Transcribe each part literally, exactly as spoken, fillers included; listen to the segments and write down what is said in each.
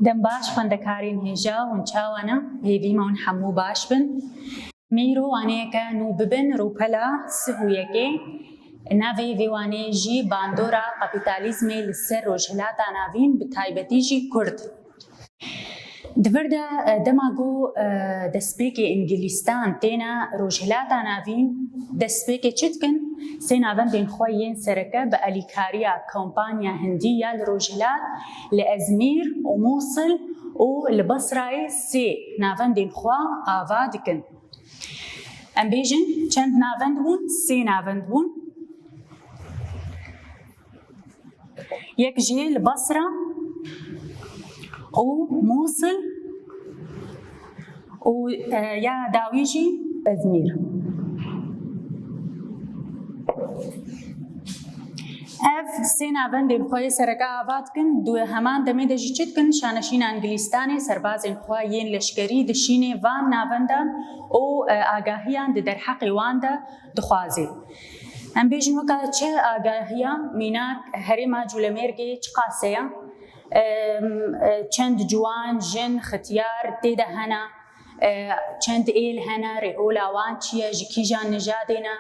Dem baş xwendekarên hêja, hûn çawa ne? Hêvî me hûn hemû baş bin. Mêro waneyeke nû bibin rûpela sih û yekê. Navê vê waneyê jî bandora kapîtalîzmê li ser Rojhilata Navîn, bi taybetî jî Kurd. Di vir de, e, dema ku, e, destpêkê Îngilîstan têne Rojhilata Navîn, destpêkê çi dikin? Sê navendên xwe yên sereke bi alîkariya kompanya hindî ya li Rojhilat, li Ezmîr û Mûsil û li Basrayê sê navendên xwe ava dikin. Em bêjin çend navend bûn? Sê navend bûn. Yek jî li Basra û Mûsil û, e, ya dawî jî Ezmîr. Ev sê navendên xwe yê sereke ava dikin, di heman demê de jî çi dikin? Şaneşîna Îngilîstanê serbazên xwe yên leşkerî dişînê van navendan û, e, agahiyan di derheqê wan de dixwazê. Em bêjin weka çi agahiya, mînak herêma Cûlemêrgê çiqas e ya? Em, e, çend ciwan, jin, xityar tê de hene? E, çend êl hene, rêola wan çi ye, ji kîjan nijadê ne?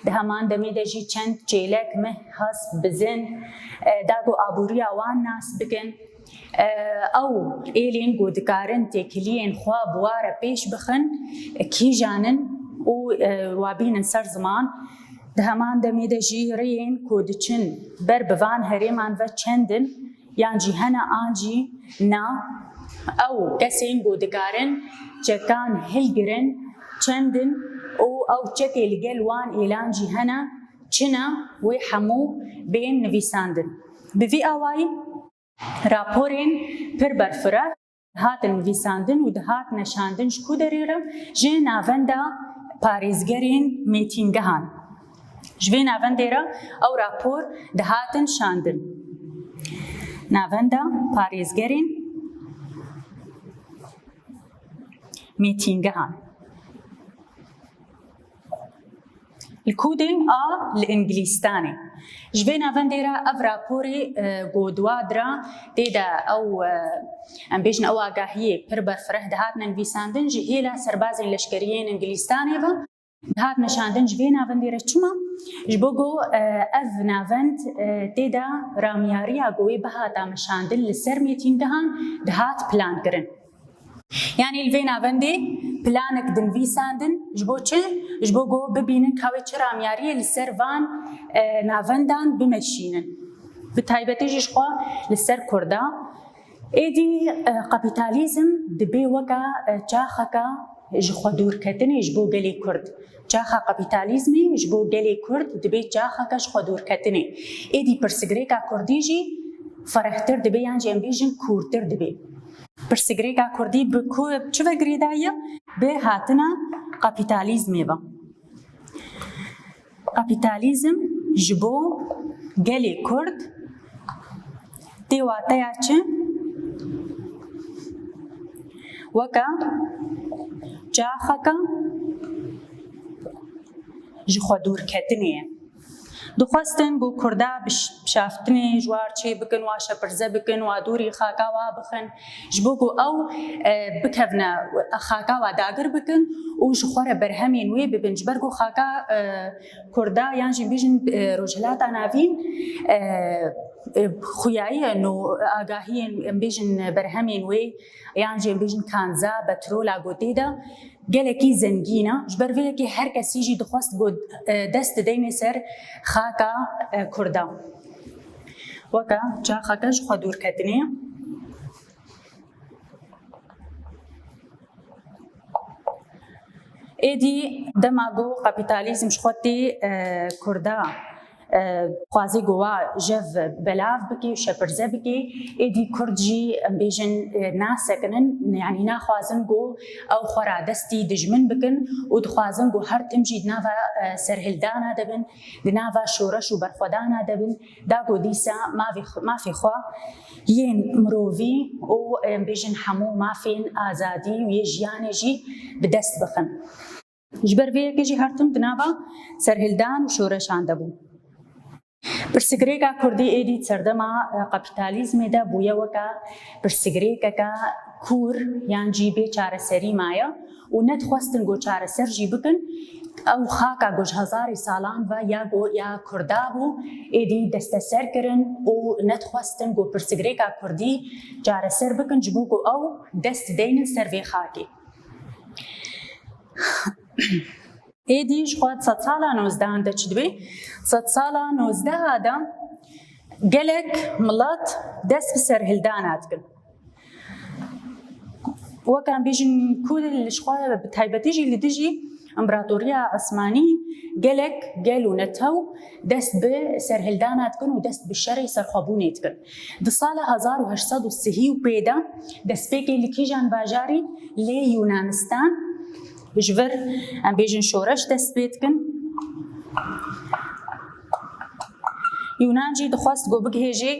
Di heman demê de jî çend çêlek, mih, hesp, bizin, e, da ku aboriya wan nas bikin. E, ew êlên ku dikarin têkiliyên xwe bi wa re pêş bixin, kîjan in û, e, wa bînin ser ziman. Di heman demê de jî rêyên ku diçin ber bi van herêman ve çend in, yan jî hene an jî na? Ew kesên ku dikarin çekan hilgirin çend in û ew çekê li gel wan êlan jî hene çi ne, wê hemû bên nivîsandin. Bi vî awayî raporên pir berfireh dihatin nivîsandin û dihatine şandin ji ku derê re? Ji navenda parêzgerên mêtîngehan. Ji vê navendê re ew rapor dihatin şandin. Navenda parêzgerên mêtîngehan. Li ku dê? A, li Îngilîstanê. Ji vê navendê re ev raporê, e, ku di wa dira tê de ew, e, em bêjin ew agahiyê pir berfireh dihatine nivîsandin ji hêla serbazên leşkerî yên Îngilîstanê ve. Dihat nişandin ji vê navendê re çima? Ji bo ku, e, ev navend, e, tê de ramiyariya ku wê bihata meşandin li ser mêtîngehan dihat plan kirin. Yanî li vê navendê planek dinivîsandin, ji bo çi? Ji bo ku bibînin ka wê çi ramiyariyê li ser van, e, navendan bimeşînin. Bi taybetî jî ji xwe li ser Kurda. Êdî, e, kapîtalîzm dibê weke, e, çaxeke ji xwe dûrketinê ji bo gelê Kurd. Çaxa kapîtalîzmê ji bo gelê Kurd dibê çaxeke ji xwe dûrketinê. Êdî pirsgirêka Kurdî jî ferehtir dibe, yan jî em bêjin kûrtir dibe. Pirsgirêka Kurdî bi ku, çi ve girêdayî ye? Bi hatina kapîtalîzmê ve. Kapîtalîzm ji bo gelê Kurd tê wateya çi? Weke çaxeke ji xwe dûrketinê ye. Dixwestin ku Kurda biş-, bişaftinê ji wa re çê bikin, wa şepirze bikin, wa dûrî xaka wa bixin, ji bo ku ew, e, bikevne xaka wa dagir bikin û ji xwe re berhemên wê bibin. Ji ber ku xaka, e, Kurda yan jî bêjin, e, Rojhilata Navîn, e, e, xuyayiyan û agahiyên, em bêjin, berhemên wê yan jî em bêjin kanza, petrola ku tê de gelekî zengîn e. Ji ber vê yekê her kesî jî dixwest ku, e, dest dideyne ser xaka, e, Kurda. Weke çaxeke ji xwe dûrketinê. Êdî dema ku kapîtalîzm ji xwe tê, e, Kurda, e, dixwazê ku wa jev belav bike û şepirze bike, êdî Kurd jî, em bêjin, e, nasekinin, yanî naxwazin ku ew xwe radestî dijmin bikin û dixwazin ku her tim jî di nava, e, serhildana de bin, di nava şoreş û berxwedana de bin, da ku dîsa mavê xwe, mafê xwe yên mirovî û, em bêjin, hemû mafên azadî û yê jiyanê jî bi dest bixin. Ji ber vê yekê jî her tim di nava serhildan û şoreşan de bû. Pirsgirêka kurdî êdî serdema, e, kapîtalîzmê de bûye weke pirsgirêkeke kûr yan jî bê çareserî maye û nedixwestin ku çareser jî bikin. Ew xaka ku ji hezarê salan ve ya ku ya kurda bû, êdî desteser kirin û nedixwestin ku pirsgirêka kurdî çareser bikin, ji bo ku ew dest deynin ser vê xakê. Êdî ji xwe sedsala nozdehan de çi dibê? Sedsala nozdeha de gelek milet dest bi serhildana dikin. Wek em bêjin ku li ji xwe bi taybetî jî li dijî împeratoriya Osmanî gelek gel û netew dest bi serhildana dikin û dest bi şerê serxwebûnê dikin. Di sala hezar û heşt sed û sihî û pê de destpêkê li kîjan bajarî? Lê Yunanistan. Ji vir em bêjin şoreş dest pê dikin. Yunan jî dixwest ku bigihêjê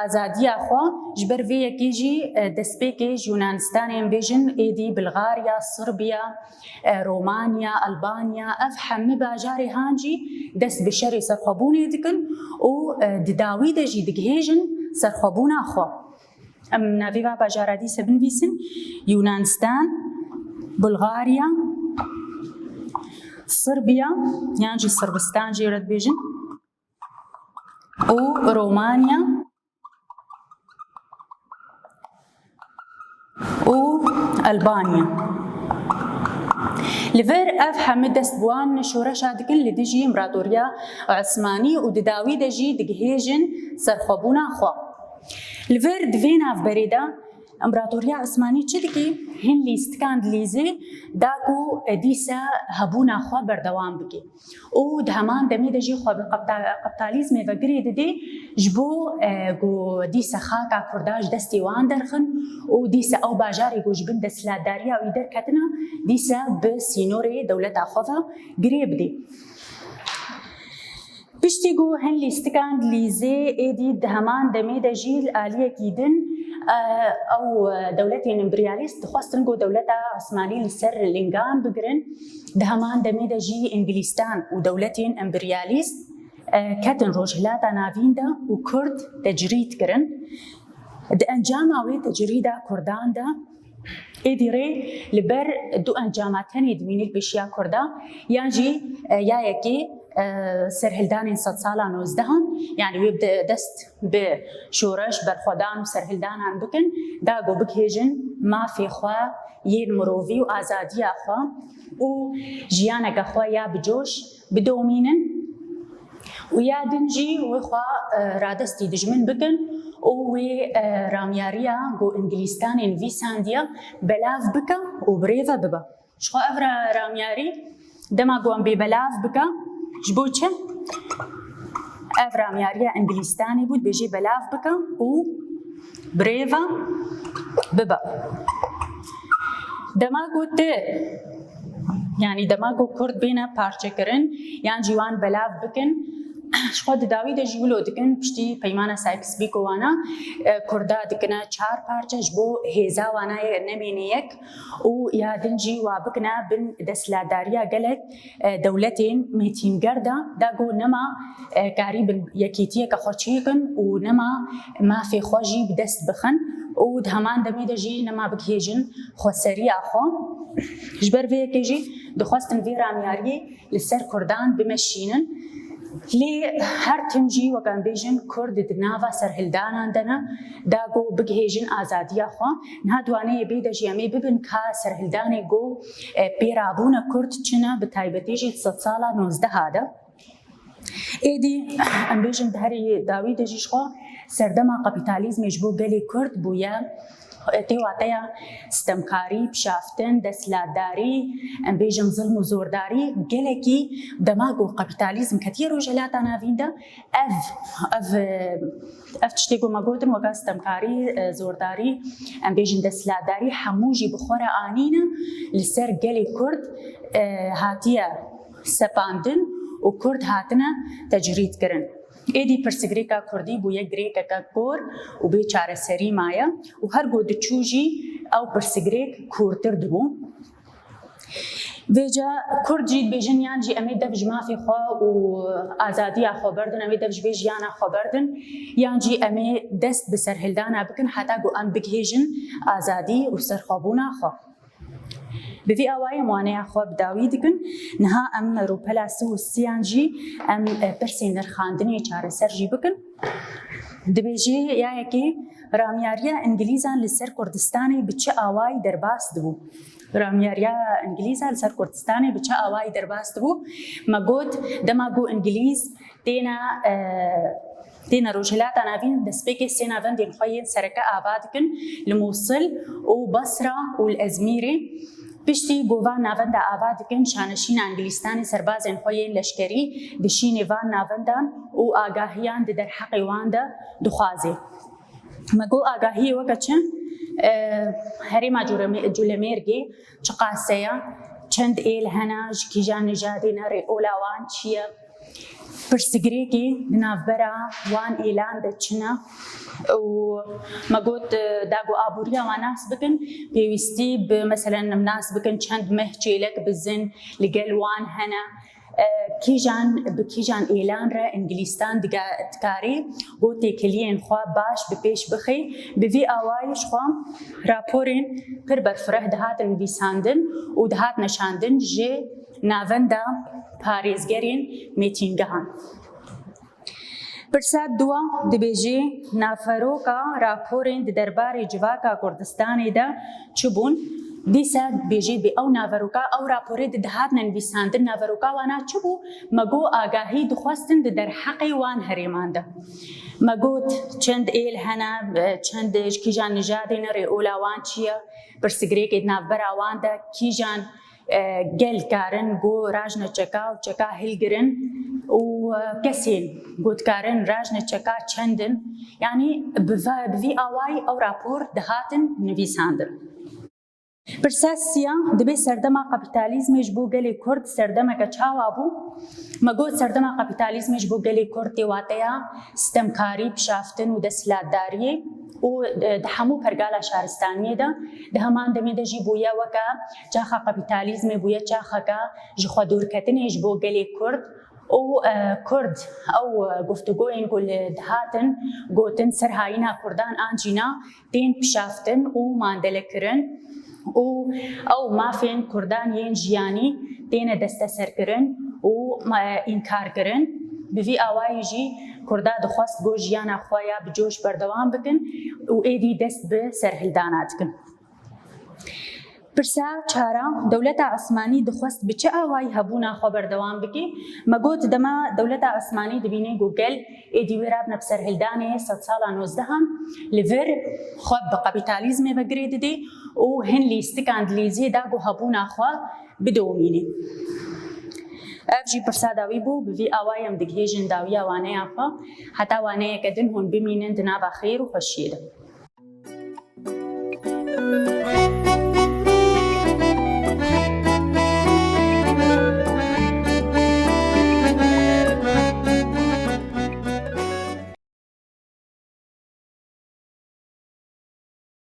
azadiya xwe, ji ber vê yekê jî, e, destpêkê ji Yunanistanê em bêjin êdî Bulgarya, Sirbiya, e, Romanya, Albanya, ev hemî bajarê han jî dest bi şerê serxwebûnê dikin û, e, di dawî de jî digihêjin serxwebûna xwe. Em navê va bajara dîse binivîsin, Yunanistan, Bulgarya, Sirbiya, yan jî Sirbistan jê re dibêjin, û Romanya û Albanya. Li vir ev hemî dest bi wan şoreşa dikin li dijî împeratoriya Osmanî û di dawî de jî digihêjin serxwebûna xwe. Li vir di vê navberê de împeratoriya Osmanî çi dikî? Hin lîstikan dilîzê da ku dîsa hebûna xwe berdewam bikî. Û di heman demê de jî xwe bi qepta-, qeptalîzmê ve girê didê ji bo, e, ku dîsa xaka kurda ji destê wan derxin û dîsa ew bajarê ku ji bin desthilatdariya wî derketine, dîsa bi sînorê dewleta xwe ve girê bidê. Piştî ku hin lîstikan dilîzê êdî di heman demê de jî li aliyekî din, e, ew, e, dewletên împeryalîst dixwestin ku dewleta Osmanî li ser lingan bigirin. Di heman demê de jî Îngilîstan û dewletên împeryalîst, e, ketin Rojhilata Navîn de û Kurd tecrîd kirin. Di encama wê tecrîda Kurdan de êdî rê li ber du encama tenê dimîne li pêşiya Kurda, yan jî, e, ya yekê, e, serhildanên sedsala nozdehan, yanî wê bi dest bi şoreş, berxwedan û serhildanan bikin, da ku bigihêjin mafê xwe yên mirovî û azadiya xwe û jiyaneke xwe ya bi coş bidomînin û ya din jî wê xwe, e, radestî dijmin bikin û wê, e, ramyariya ku Îngilîstanê nivîsandiye belav bike û birêve bibe. Ji xwe ev ra-, ramyarî dema ku em bê belav bike, ji bo çi? Ev ramyariya Îngilîstanê bû, dibêjê belav bike û birêve bibe. Dema ku tu, yanî dema ku Kurd bêne parçekirin yan jî wan belav bikin, ji xwe di dawî de jî wilo dikin, piştî peymana Sykes-Picot wana, e, Kurda dikine çar parçe ji bo hêza wana ye nemêne yek û ya din jî wa bikine bin desthilatdariya gelek, e, dewletên mêtînger de, da ku nema, e, karî bin yekîtiyeke xwe çêkin û nema mafê xwe jî bi dest bixin û di heman demê de jî nema bigihêjin xweseriya xwe. Ji ber vê yekê jî dixwestin vê ramyariyê li ser Kurdan bimeşînin. Lê her tim jî, wek em bêjin, Kurd di nava serhildanan de ne, da ku bigihêjin azadiya xwe. Niha di waneyê bê de jî em ê bibin ka serhildanê ku, e, pê rabûne Kurd çi ne, bi taybetî jî di sedsala nozdeha de. Êdî, em bêjin, di herî dawî de jî ji xwe serdema kapîtalîzmê ji bo gelê Kurd bûye, tê wateya stemkarî, pişaftin, desthilatdarî, em bêjin, zilm û zordarî, gelekî dema ku kapîtalîzm ketiye Rojhilata Navîn de, ev, ev, ev tiştê ku me gotin, weka stemkarî, e, zordarî, em bêjin, desthilatdarî, hemû jî bi xwe re anîne li ser gelê Kurd, e, hatiye sepandin û Kurd hatine tecrîd kirin. Êdî pirsgirêka Kurdî bûye girêkeke kor û bê çareserî maye û her ku diçû jî ew pirsgirêk kûrtir dibû. Vêca Kurd jî dibêjin, yan jî em ê dev ji mafê xwe û azadiya xwe berdin, em ê dev ji vê jiyana xwe berdin, yan jî em ê dest bi serhildana bikin heta ku em bigihêjin azadî û serxwebûna xwe. Bi vî awayî em waneya xwe bi dawî dikin. Niha em rûpela sih û siyan jî em, e, pirsên nirxandinê çareser jî bikin. Dibêjê ya yekê, ramyariya Îngilîzan li ser Kurdistanê bi çi awayî derbas dibû? Ramyariya Îngilîzan li ser Kurdistanê bi çi awayî derbas dibû? Me got, dema ku Îngilîz têne, e, têne Rojhilata Navîn, destpêkê sê navendên xwe yên sereke ava dikin, li Mûsil û Basra û li Ezmîrê. Piştî ku van navenda ava dikin, şaneşîna Îngilîstanê serbazên xwe yên leşkerî dişînê van navendan û agahiyan di derheqê wan de dixwazê. Me got, agahiyê weke çi? E, herêma Cûremê-, Cûlemêrgê çiqas e ya, çend êl hene, ji kîjan nijadê ne, rêola wan çi ye? Pirsgirêkê di navbera wan êlan de çi ne? Û me got, e, da ku aboriya wan nas bikin, pêwîstî bi, meselen, em nas bikin çend meh çêlek bizin li gel wan hene. E, kîjan, bi kîjan êlan re Îngilîstan diga-, dikarê ku têkiliyên xwe baş bi pêş bixê? Bi vî awayî ji xwe raporên pir berfireh dihatin nivîsandin û dihatine şandin ji Navenda Parêzgerên Mêtîngehan. Pirsa dua dibêje, naveroka raporên di derbarê civaka Kurdistanê de çi bûn? Dîsa dibêje, bê ew naveroka, ew raporê di dihatine nivîsandin, naveroka wana çi bû? Me got, agahî dixwestin di derheqê wan herêman de. Me got, çend êl hene, çend, ji kîjan nijadê ne, rêola wan çi ye, pirsgirêkê di navbera wan de kîjan e, gel karin ku rajne çeka û çeka hilgirin û, e, kesên ku dikarin rajne çeka çend in? Yanî bi va-, bi vî awayî ew rapor dihatin nivîsandin. Pirsa siya, dibê serdema kapîtalîzmê ji bo gelê Kurd serdemeke çawa bû? Me got, serdema kapîtalîzmê ji bo gelê Kurd tê wateya stemkarî, pişaftin û desthilatdariyê û, e, di hemû pergala şaristaniyê de, di heman demê de jî bûye weke çaxa kapîtalîzmê, bûye çaxeke ji xwe dûrketinê ji bo gelê Kurd û, e, Kurd ew, e, guftûgoyên ku li dihatin gotin ser hayîna Kurdan an jî na, tên pişaftin û mandelekirin û ew mafên Kurdan yên jiyanî têne desteserkirin û, e, înkarkirin. Bi vî awayî jî Kurda dixwest ku jiyana xwe ya bi coş berdewam bikin û êdî dest bi serhildana dikin. Pirsa çara, dewleta Osmanî dixwest bi çi awayî hebûna xwe berdewam bike? Me got, dema dewleta Osmanî dibîne ku gel êdî wê rabine bi serhildanê sedsala nozdehan, li vir xwe bi kapîtalîzmê ve girê didê û hin lîstikan dilîziyê da ku hebûna xwe bidomîne. Ev jî pirsa dawî bû, bi vî awayî em digihêjin dawiya waneya xwe. Heta waneyeke din hûn bimînin di nava xêr û xweşiyê de.